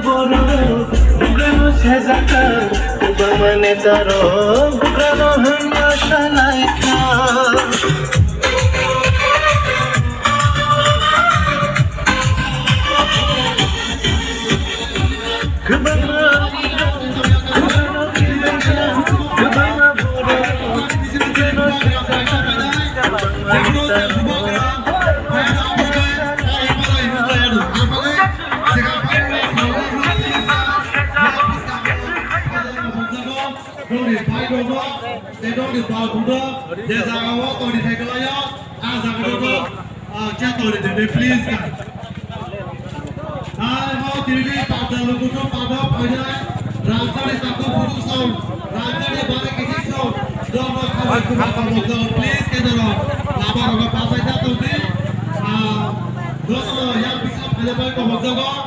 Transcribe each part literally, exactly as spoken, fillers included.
Boro, bukan saya zakar, bukan mana taro, bukan hanya salaika. Dongri pai dongri, te dongri bal budo, je jaga o tongri thai kelayo, a jaga do, a, chat tongri de, please ka. Hai, mo tiri pada lukutu pada pada, rasa di satu putu song, rasa di balik isi song, dong mo kawan kuma kawan dong, please ke dong, lama roga pasai jatuh di, a, dong mo yang bisa pada pada kawan dong.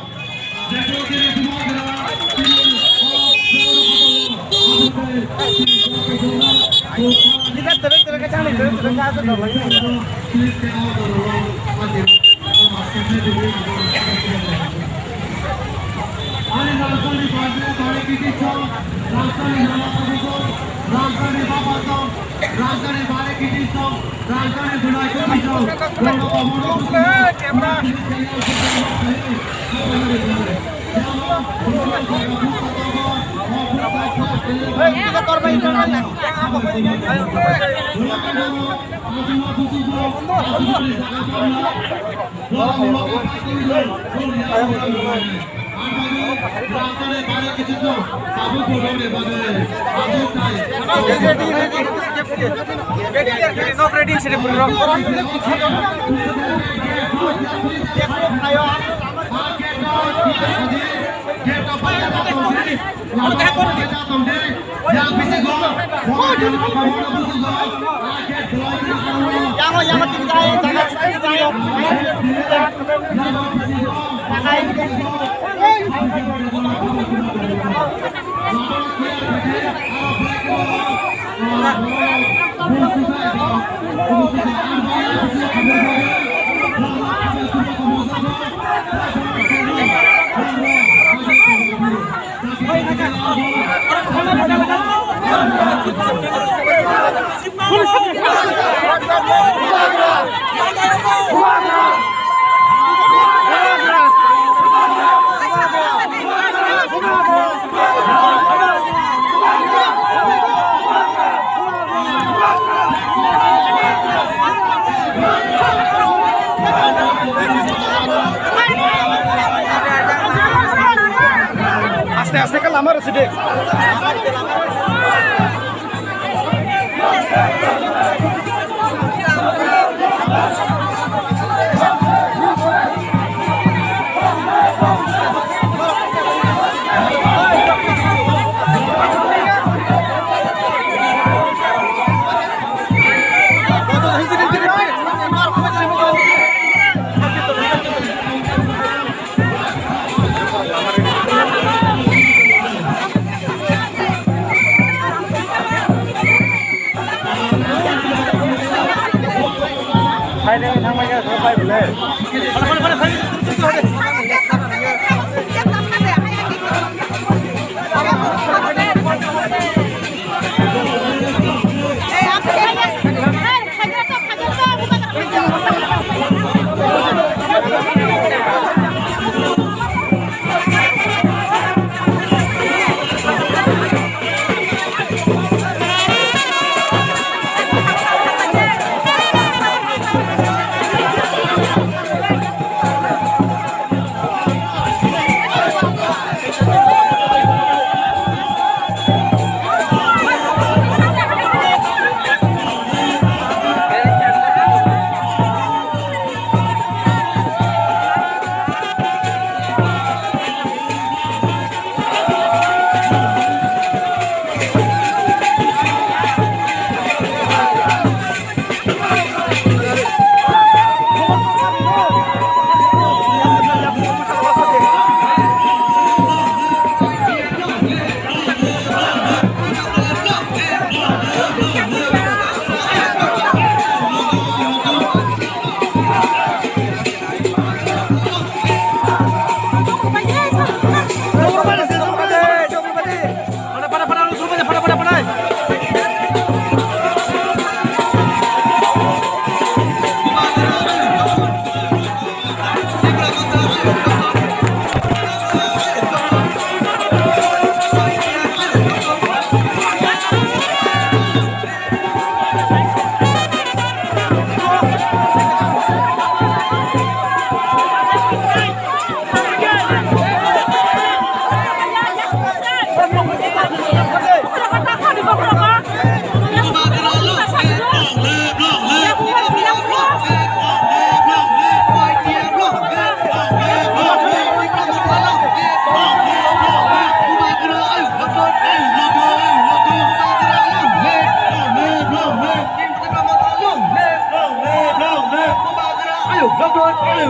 Aste aste ke lama resi dek.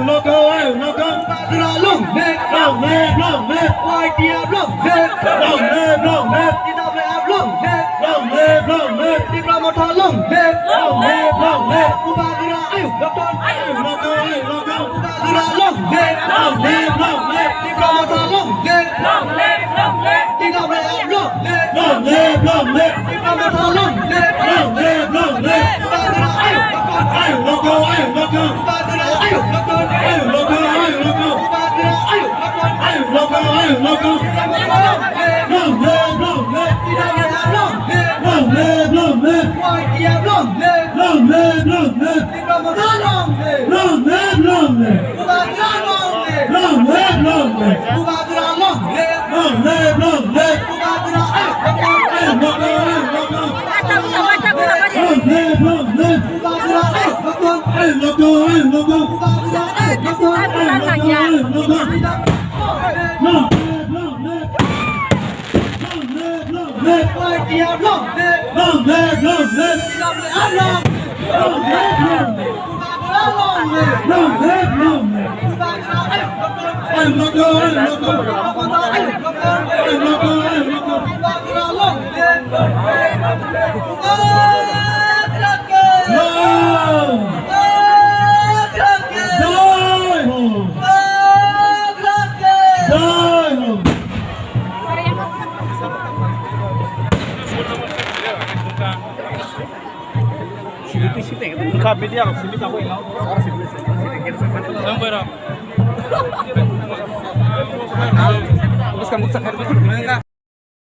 Long live, long live. Bubagra long live. Long live, long live. Y T F long live. Long live, long live. T W F long live. Long live, long live. Tipra Motha long live. Long live, long live. Bubagra ayodaknon. Ayodaknon, ayodaknon. Bubagra long live. Long live, long live. Tipra Motha long live. Long live, long live. T W F long live. Long live, long live. Tipra Motha long live. Long live, long live. Bubagra ayodaknon. Ayodaknon, ayodaknon. Bubagra ayodaknon. Ayodaknon, ayodaknon. Bubagra ayodaknon. Ayodaknon, ayodaknon. Tipra Motha long live. Long live, long live. T W F long live. Long live, long live. Y T F long live. Long live, long live. Tipra Motha long live. Long live, long live. Bubagra long live. Long live, long live. Bubagra long live. Long live, long live. Bubagra ayodaknon. Ayodaknon, ayodaknon. Long live, long live. Bubagra ayodaknon. Ayodaknon, ayodaknon. Bubagra ayodaknon. Ayodaknon, ayodaknon. Long live, long live. Long live, long live. Y T F long live. Long live, long live. T W F long live. Long live, long live. Bubagra long live. Long live, long live. Bubagra ayodaknon. Ayodaknon, ayodaknon. Tipra Motha ayodaknon. Ayodaknon, ayodaknon. Bubagra long live. Bubagra ke. Long. Bubagra ke. Jai Ho. Bubagra ke. Jai Ho.